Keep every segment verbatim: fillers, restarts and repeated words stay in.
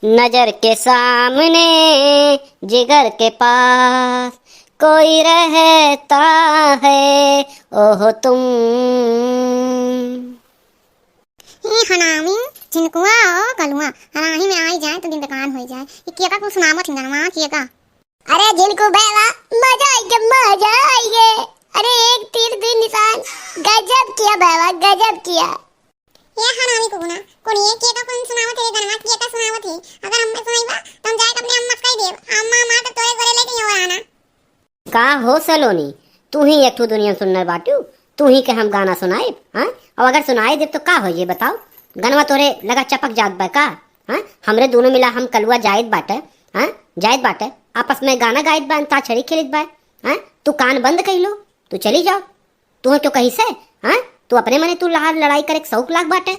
नजर के सामने, जिगर के पास, कोई रहता है, ओहो तुम। ई हरामी झिनकुआ और कलुआ हराही में आई जाए तो दिन बेकार होइ जाए। ई केका कुल सुनावत हिन गनवा, केका? अरे झिनकू भैया, मजा आई गे, मजा आई गे। अरे एक तीर दुई निशान, गजब किया भैया, गजब किया। ये हरामी कुकुना, कुनिये केका कुल सुनावत है, गनवा केका सुनावत है। अगर हमें सुनाइबा, तो हम जाए के अपने अम्मा से कह देब, अम्मा, अम्मा, तो तोरे घरे लेके यहाँ आना। का हो सलोनी, तू ही एक ठो दुनिया में सुनने बाटू, तू ही के हम गाना सुनाइब, हाँ? और अगर सुनाई देब तो का हो, ये बताओ, गनवा तोरे लगा चपक जात बा का? हाँ, हमरे दोनों मिला हम कलुआ जाइत बाटे, हाँ, जाइत बाटे, आपस में गाना गाइत बा, अंताक्षरी खेलित बा, हाँ, तू कान बंद कइ लो, तू चली जाओ। तू तो कही से, हाँ, तू अपने मने तू लहार लड़ाई करे के शौक लाग बाटे।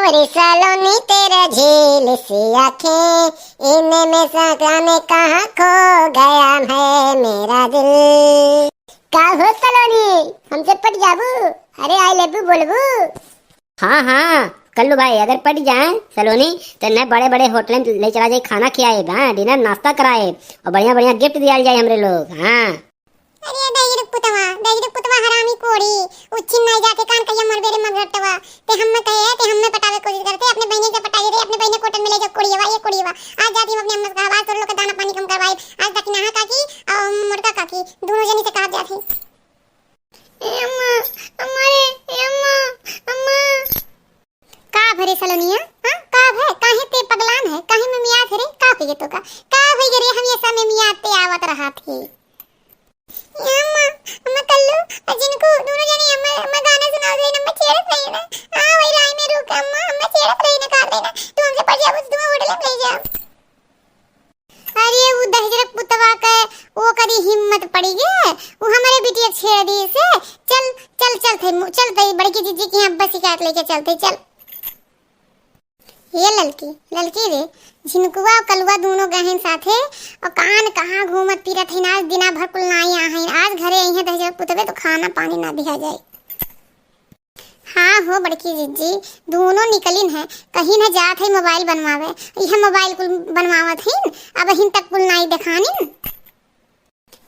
रे सलोनी तेरा झील सी आंखें, इनमें से जाने कहाँ खो गया है मेरा दिल। का हो सलोनी, हमसे पट जाबू? अरे आई लव यू बोलबू? हाँ, हाँ, कल्लू भाई, अगर पट जाए सलोनी, तो न बड़े बड़े होटल में ले चला जाए, खाना खियाए, हाँ, डिनर नाश्ता कराए और बढ़िया बढ़िया गिफ्ट दिया जाए हमरे लोग, हाँ। अरे दहिजर पुतवा, दहिजर पुतवा हरामी कोढ़ी, उच्छिन नाई जाके कान कहिया मरबे रे मगरटवा। ते हम्मे कहे, ते हम्मे पटावे कोशिश करते, अपने बहिने के पटाई रे, अपने बहिने कोटन में ले जा कोढ़ियवा, ये कोढ़ियवा। आज जाती हम अपने अम्मा से कहा, आज तोर लोग के दाना पानी कम करवाई, आज जाती नहा काकी और मोटका काकी, दोनों जनी से कहा जाती। ए अम्मा, अम्मा रे, ए अम्मा, अम्मा। का भरे सलोनिया? हाँ, का भय? काहे ते पगलान है? काहे में मियात है रे? का होइगे तो का? का होइगे रे? हमेशा में मियात ते आवत रहत ही। ए अम्मा, अम्मा कल्लू, अ जिनको दोनों जने अम्मा, अम्मा गाना सुनावत रही ना, अम्मा छेड़त रही ना। आ, वही line में रुक, अम्मा, अम्मा छेड़त रही ना, काट रही ना। तू हमसे पट जाबू, तू होटल में ले जाओ। अरे, उ दहिजरक पुतवा के, ओकरी हिम्मत पड़ी गे, उ हमरे बिटिया छेड़ दी से। चल, चल, चल थे, मु-, चल थे, बड़की जीजी की यहाँ बस शिकायत लेके चलते, चल। ये ललकी, ललकी रे, झिनकुआ और कलुआ दोनों गए हैं साथे, और कान कहाँ घूमत फिरत है, आज दिना भर कुल ना आई हैं, आज घरे आई हैं दहिजरक पुतवे तो खाना पानी ना दिया जाए। हाँ हो बड़की जिज्जी, दोनों निकलिन है, कहिन है जात है mobile बनवावे, यह mobile कुल बनवावत हिन, अबहिन तक कुल नाई देखानिन।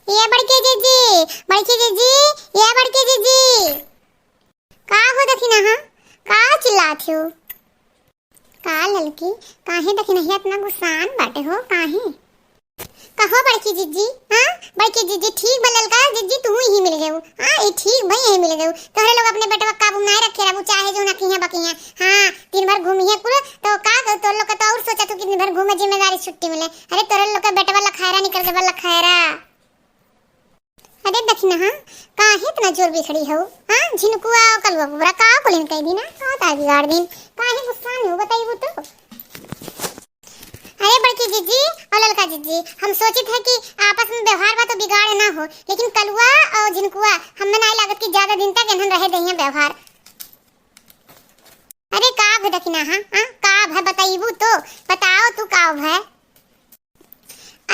ये बड़की जिज्जी, बड़की जिज्जी, ये बड़की जिज्जी। का हो दखिनहा, का चिल्लात हो? का ललकी, काहे दखिनहिया इतना गुस्सान बाटे हो, काहे? कहो बड़की जिज्जी, हाँ? बड़की जिज्जी, ठीक बा ललका जिज्जी, तू ही मिल गयू। हाँ, ई ठीक भई, यही मिल गयू। तोहरे लोग अपने बेटवा काबू में नाय रखे रहबू, चाहे जो ना किहे बकिहे। हाँ, दिन भर घूमिहे कुल, तो का करू, तोर लोग के तो और सोचत हूँ कि दिन भर घूमे, जिम्मेदारी छुट्टी मिले। अरे, तोरे लोग के बेटवा लखैरा निकल गए बा, लखैरा। अरे दखिनहा, काहे इतना जोर बिखड़ी हो? हाँ, झिनकुआ और कलुआ बुबरा का कुलिन कह दी ना, का का बिगाड़ दिन? काहे गुस्सा में हो, बताइबू तो? अरे बड़की जिज्जी और ललका जिज्जी, हम सोचित है कि आपस में व्यवहार बा तो बिगाड़ ना हो, लेकिन कलुआ और झिनकुआ हमें नाय लागत कि ज्यादा दिन तक इन्हन रहे दहिया व्यवहार। अरे का भय दखिनहा, हाँ? का भय बताइबू तो? बताओ तू का भय?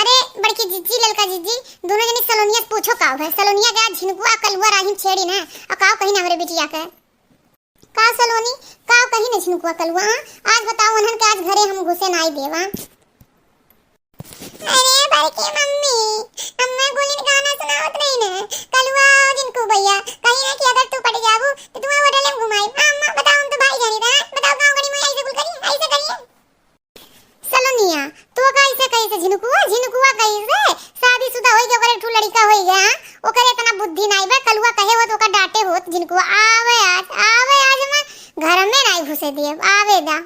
अरे बड़की जिज्जी, ललका जिज्जी, दोनों जनी सलोनिया से पूछो का भय? सलोनिया के आज झिनकुआ कलुआ राहिन छेड़ी ना, और का कही ना हमरे बिटिया के? का सलोनी, का कही ना झिनकुआ कलुआ, हाँ? आज बताओ उन्हन के आज घरे हम घुसे नाई देवा। अरे बड़की मम्मी, अम्मा गुलिन गाना सुनावत रही ना, कलुआ और झिनकू भैया, कही ना कि अगर तू पट जाबू तो तू होटल में घुमाई। हाँ अम्मा, बताओ हम तो भाई जानी था, बताओ गाँव गली में ऐसे कुल करी, ऐसे करिए। सलोनिया, तू कैसे, कैसे झिनकुआ, झिनकुआ कैसे? शादीशुदा होई के ओकर एक ठो लड़का होई गया, हाँ? ओकर इतना बुद्धि नाई बा, कलुआ कहे होत, ओकर डांटे होत, झिनकुआ, आवे आज, आवे आज, मैं घर में नाई घुसे दिए, आवे दा।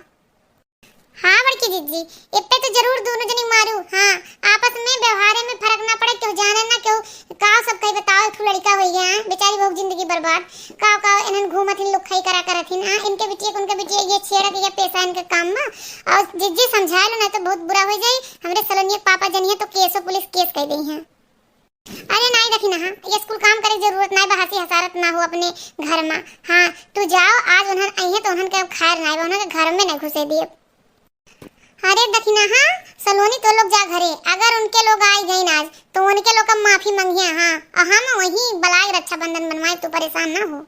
हाँ बड़की जिज्जी, इतने तो जरूर दोनों जनी मारू, हाँ, आपस में व्यवहार में फर्क ना पड़े, केहू जाने ना केहू का सब कही बताओ, एक ठो लड़का होई गया, हाँ? बेचारी बहू के जिंदगी बर्बाद। का, का इन्हन घूमत हिन, लुक्खई करा करत हिन, हाँ? इनके बिटिया के, उनके बिटिया, ये छेड़ा के, ये पेशा इनके काम बा। और जिज्जी समझाए लो, नहीं तो बहुत बुरा हो जाई। हमरे सलोनिया के पापा जनिए तो केसो पुलिस केस कह देई हैं। अरे नाई दखिनहा, ये स्कूल काम करे जरूरत नाई बा, हंसी हसारत ना हो अपने घर में। हाँ, तू जाओ, आज उन्हन आई है तो उन्हन के अब खैर नाई बा, उन्हन के घर में नहीं घुसे दिए। अरे दखिनहा, सलोनी तो लोग जा घरे, अगर उनके लोग आई गई आज, तो उनके लोग का माफी मंगिया, हाँ, और हम वही बलाय रक्षाबंधन बनवाए, तू परेशान ना हो।